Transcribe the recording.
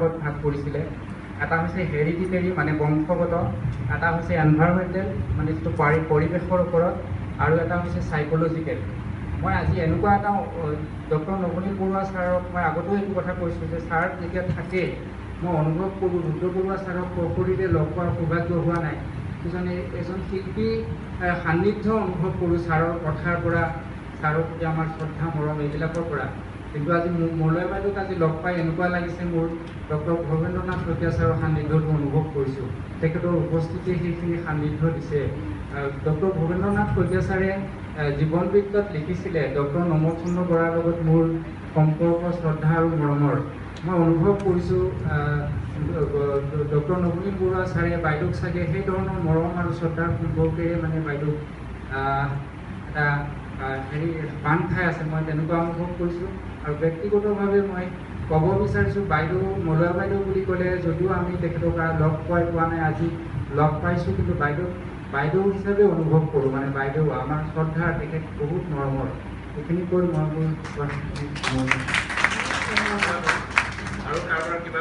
ভাগত ভাগ কৰিছিলে। এটা হৈছে হেৰিডিটেৰী মানে বংশগত, এটা হৈছে এনভাইৰমেণ্টেল মানে যিটো পৰিৱেশৰ ওপৰত, আৰু এটা হৈছে চাইক'লজিকেল। মই আজি এনেকুৱা এটা ডক্টৰ নৱনীল বৰুৱা ছাৰক মই আগতেও এইটো কথা কৈছোঁ যে ছাৰ যেতিয়া থাকে মই অনুভৱ কৰোঁ, ৰুদ্ৰ বৰুৱা ছাৰক সশৰীৰে লগ পোৱাৰ সৌভাগ্য হোৱা নাই, এজন শিল্পী সান্নিধ্য অনুভৱ কৰোঁ ছাৰৰ কথাৰ পৰা, ছাৰৰ প্ৰতি আমাৰ শ্ৰদ্ধা মৰম এইবিলাকৰ পৰা। কিন্তু আজি মলয় বাইদেউক আজি লগ পাই এনেকুৱা লাগিছে মোৰ ডক্টৰ ভৱেন্দ্ৰনাথ শইকীয়া ছাৰৰ সান্নিধ্যটো অনুভৱ কৰিছোঁ। তেখেতৰ উপস্থিতিয়ে সেইখিনি সান্নিধ্য দিছে। ডক্টৰ ভৱেন্দ্ৰনাথ শইকীয়া ছাৰে জীৱন বৃত্তত লিখিছিলে, ডক্টৰ নমল চন্দ্ৰ বৰাৰ লগত মোৰ সম্পৰ্ক শ্ৰদ্ধা আৰু মৰমৰ। মই অনুভৱ কৰিছোঁ ডক্টৰ নৱনীল বৰুৱা ছাৰে বাইদেউক চাগে সেই ধৰণৰ মৰম আৰু শ্ৰদ্ধাৰ সম্পৰ্কেৰে মানে বাইদেউক এটা হেৰি বান্ধ খাই আছে, মই তেনেকুৱা অনুভৱ কৰিছোঁ। আৰু ব্যক্তিগতভাৱে মই ক'ব বিচাৰিছোঁ, বাইদেউ মলয়া বাইদেউ বুলি ক'লে যদিও আমি তেখেতক লগ পোৱা নাই, আজি লগ পাইছোঁ, কিন্তু বাইদেউ হিচাপে অনুভৱ কৰোঁ, মানে বাইদেউ আমাৰ শ্ৰদ্ধাৰ, তেখেত বহুত মৰমৰ। এইখিনি কৈ মই মোৰ আৰু কাৰোবাৰ কিবা